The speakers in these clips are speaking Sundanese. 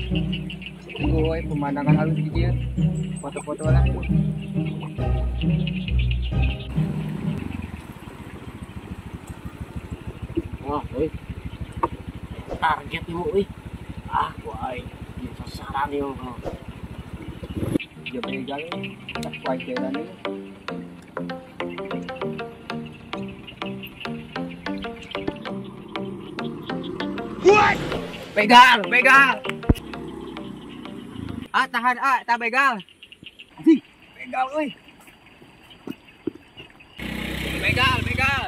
Woi, pemandangan halus di dia. Foto-foto lah. Wah, woi. Target ieu euy. Ah, woi. Ieu sasaran ieu. Dia begal, tak kuat jalan ini. Begal, begal. Ah, tahan ah, tak begal. Anjing, begal euy. Begal, begal.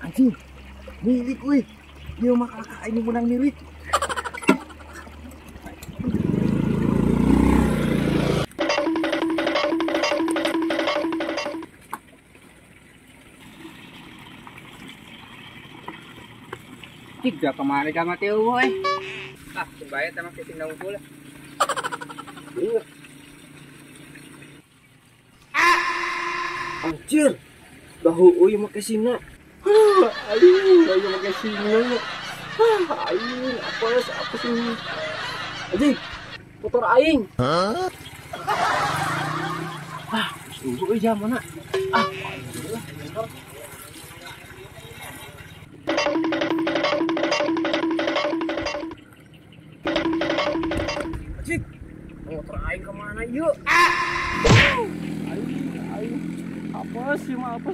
Anjing, milik euy. Ieu mah kakak aing menang milik. Tiga kemarin sama teu euy. Ah, kebayar sama kesing unggul. Iya. Anjir. Bahu euy make sina. Aing, aing make sina. Ah, aing apa sih? Anjing, motor aing. Hah? Ah, tunggu euy jam mana? Ah, aing lah, motor. Anjing, motor aing kemana yuk? Ah! Aing, aing, apa sih mah apa?